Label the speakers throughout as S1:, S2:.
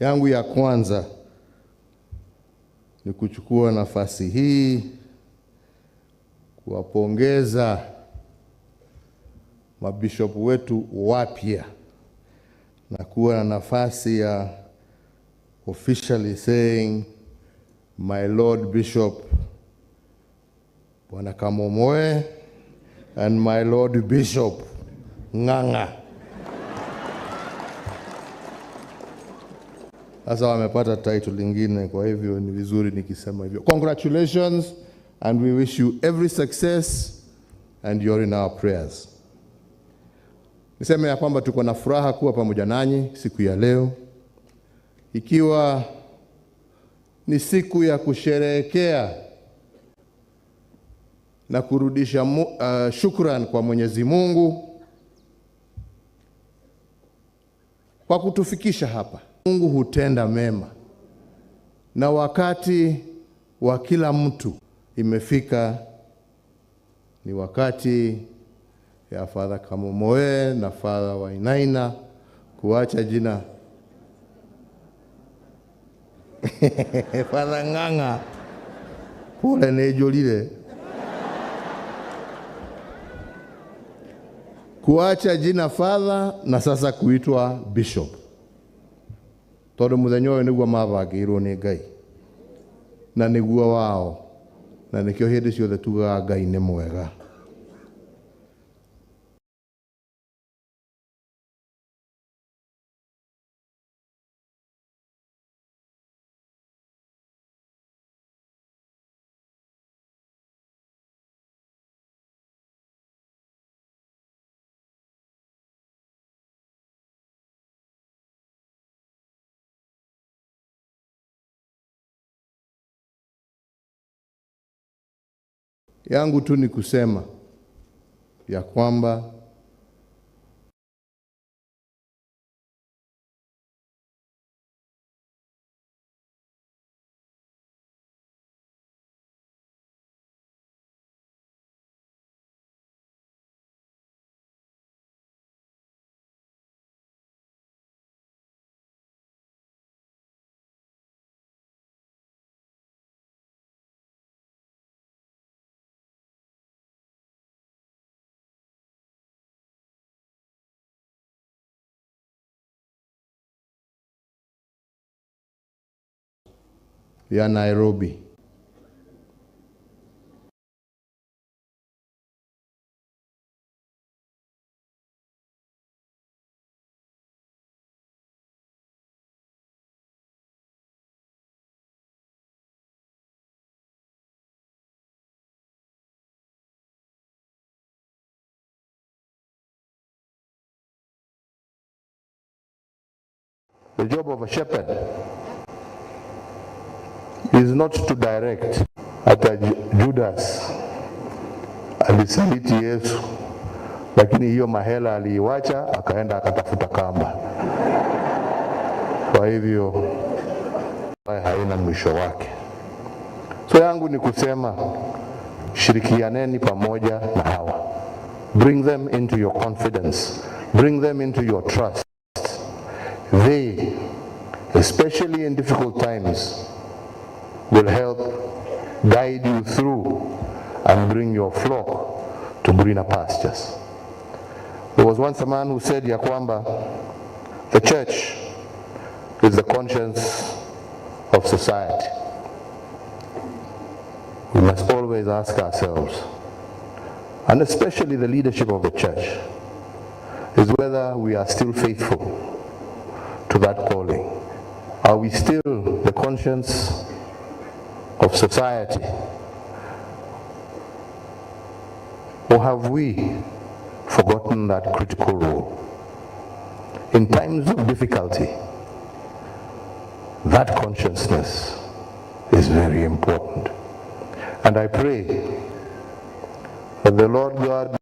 S1: Yangu ya kwanza ni kuchukua nafasi hii kuwapongeza mabishopu wetu wapya na kuwa na nafasi ya officially saying my Lord Bishop Bwana Kamomoe and my Lord Bishop Ng'ang'a. Sasa wamepata title lingine, kwa hivyo ni vizuri nikisema hivyo. Congratulations and we wish you every success and you're in our prayers. Niseme ya kwamba tuko na furaha kuwa pamoja nanyi siku ya leo, ikiwa ni siku ya kusherehekea na kurudisha shukran kwa Mwenyezi Mungu kwa kutufikisha hapa. Mungu hutenda mema na wakati wa kila mtu imefika. Ni wakati ya Father Kamomoe na Father Wainaina kuacha jina Father Ng'ang'a, pole nejolile, kuacha jina Father na sasa kuitwa Bishop, tondu muthenya uyu niguo mabangĩirwo nĩ Ngai na niguo wao, na nikio hĩndĩ ciothe tugaga Ngai nĩ mwega. Yangu tu ni kusema ya kwamba ya Nairobi. The job of a shepherd is not to direct. Hata Judas alisaliti Yesu, lakini hiyo mahela aliiwacha akaenda akatafuta kamba. Kwa hivyo haina mwisho wake. So yangu ni kusema shirikianeni pamoja na hawa. Bring them into your confidence. Bring them into your trust. They, especially in difficult times, will help guide you through and bring your flock to greener pastures. There was once a man who said ya kwamba the church is the conscience of society. We must always ask ourselves, and especially the leadership of the church, is whether we are still faithful to that calling. Are we still the conscience of society? Or have we forgotten that critical role? In times of difficulty, that consciousness is very important. And I pray that the Lord God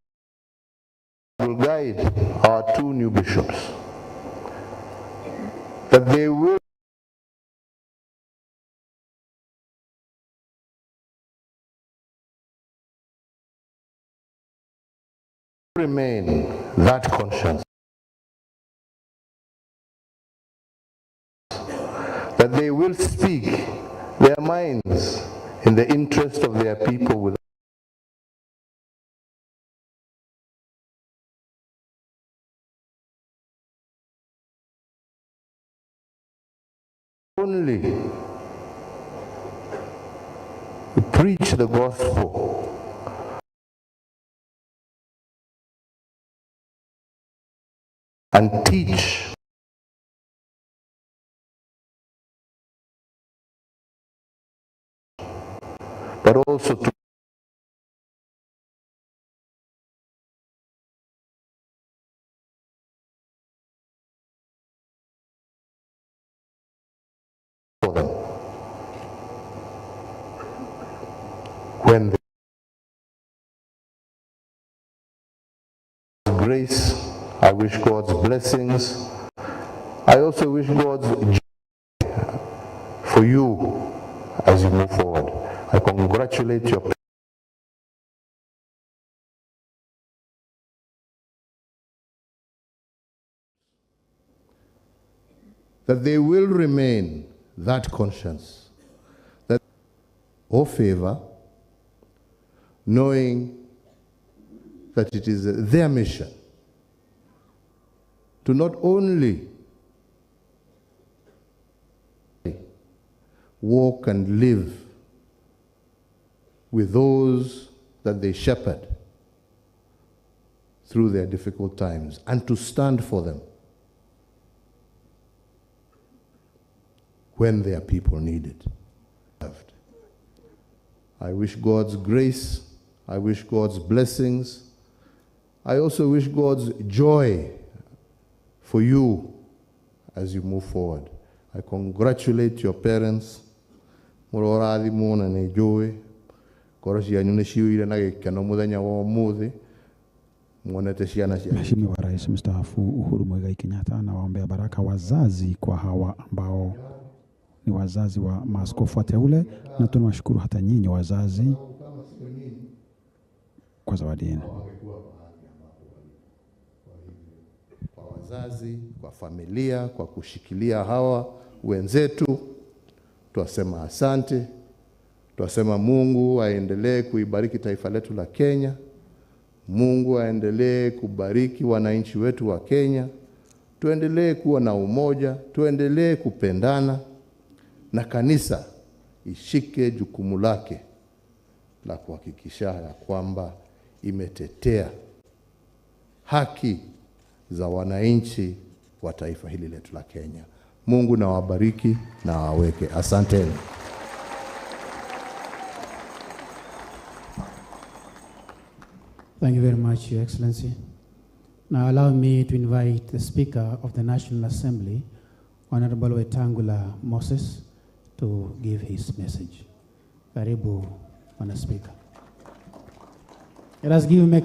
S1: will guide our two new bishops, that they will remain that conscience That they will speak their minds in the interest of their people with only preach the gospel and teach but also to for them when the grace, I wish God's blessings. I also wish God's joy for you as you move forward. I congratulate your that they will remain that conscience, that or favor, knowing that it is their mission to not only walk and live with those that they shepherd through their difficult times and to stand for them when their people need it. I wish God's grace, I wish God's blessings, I also wish God's joy for you as you move forward. I congratulate your parents. Mũrorathimwo na nĩ njũĩ ngoro cianyu nĩ ciũire na gĩkeno mũthenya wa ũmũthĩ muonete ciana cia
S2: Mheshimiwa Rais Mstaafu Uhuru Muigai Kenyatta anawaombea baraka wazazi kwa hawa ambao ni wazazi wa maaskofu wateule, na tunawashukuru hata nyinyi wazazi kwa zawadi yenu.
S1: Kwa wazazi, kwa familia, kwa kushikilia hawa wenzetu, twasema asante. Twasema Mungu aendelee kuibariki taifa letu la Kenya. Mungu aendelee kubariki wananchi wetu wa Kenya. Tuendelee kuwa na umoja, tuendelee kupendana, na kanisa ishike jukumu lake la kuhakikisha ya kwamba imetetea haki za wananchi wa taifa hili letu la Kenya. Mungu na wabariki na awaweke. Asanteni.
S3: Thank you very much, Your Excellency. Now allow me to invite the Speaker of the National Assembly, Honorable Wetangula Moses, to give his message. Karibu, Bwana Speaker. Let us give him a